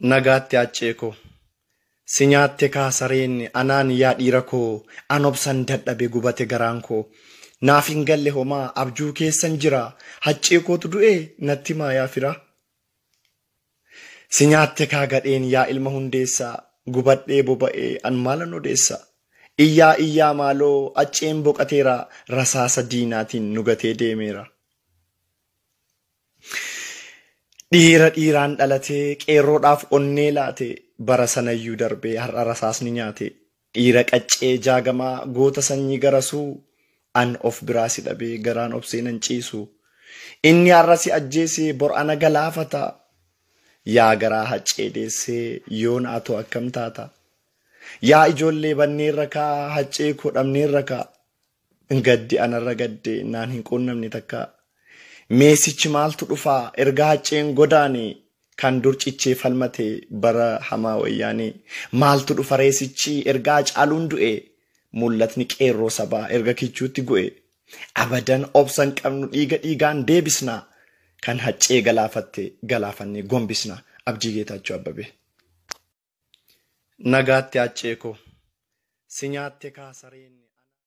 Nagaatti Haccee koo. Si nyaatte kaa sareen anaan yaa dhiira koo, an obsan dadhabe gubate garaan koo. Naaf hin galle homaa, abjuu keessan jira, Haccee kootu du'ee natti himaa yaa fira. Si nyaatte kaa gadheen yaa ilma Hundeessaa, gubadhee boba'ee an maalan odeessa. Iyyaa iyyaa maaloo, Hacceen boqateera, rasaasa diinaatiin nu gatee deemeera. Dhiira dhiiraan dhalatee qeerroodhaaf onnee laate, bara sanayyuu darbee har'a rasaasni nyaate. Dhiira qaccee Jaagamaa, goota sanyii Garasuu, an of biraa si dhabee garaan obsee nan ciisu. Inni har'a si ajjeese bor ana galaafata. Yaa garaa Haccee deessee yoona atoo akkam taata? Yaa ijoollee banneerra kaa, Haccee koo dhabneerra kaa. Gaddi anarra gadde naan hin quunnamne takka. Meesichi maaltu dhufaa erga Hacceen godaane, kan dur cichee falmate bara hamaa Wayyaanee? Maaltu dhufa reesichi erga Hacaaluun du'e, mul'atni qeerroo sabaa erga kichuutti gu'e? Abadan obsa hin qabnu, dhiiga dhiigaan deebisna, kan Haccee galaafatte galaafannee gombisna. Abdii Geetaachoo Abbabee. Nagaatti Haccee koo. Si nyaatte kaa sareen.